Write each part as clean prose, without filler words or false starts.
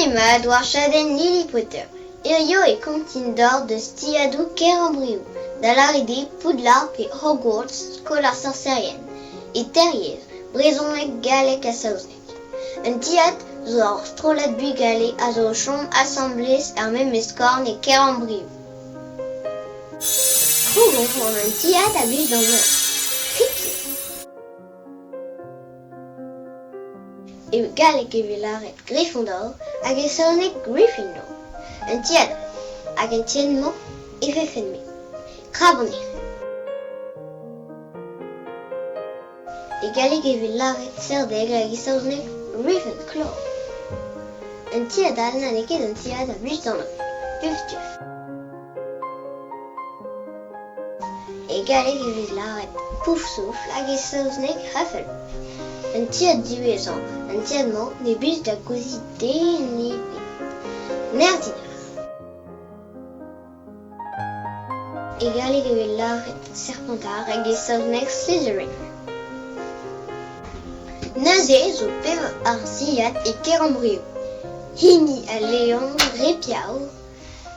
Demat war chadenn Lily Potter. Hiziv e kontin deoc'h deus tiadoù Kerambrioù, da lâret eo Poudlard pe Hogwarts, skol ar sorserien, e teir yezh, brezhoneg, galleg ha saozneg. Un tiad zo ur strollad bugale a zo o chom asambles er memes korn e Kerambrioù. Krogomp gant un tiad a blij d'an holl, Rikier. E galleg e vez lâret Gryffondor hag e saozneg Gryffindor. Un tiad hag en tiad-mañ e vefen-me. Krabaner. E galleg e vez lâret Serdeg hag e saozneg Ravenclaw. Un tiad all na n'eo ket un tiad a blij d'an holl. Puff-Tuff. E galleg e vez lâret Poufsouffle hag e saozneg Hufflepuff. Un tiad diwezhañ, an tiad-mañ ne blij da gozhiñ den ebet. Nerzhiner. E galleg e vez lâret Serpentard hag e saozneg Slytherin. Neuze zo pevar ziad e Kerambrioù. Hini al leon Repiaou,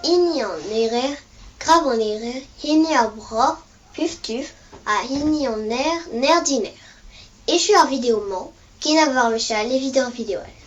hini an erer Krabanerer, hini ar broc'h Puftuf ha hini an naer Nerdiner. Echu ar video-mañ, kenavo ar wech all evit ur video all.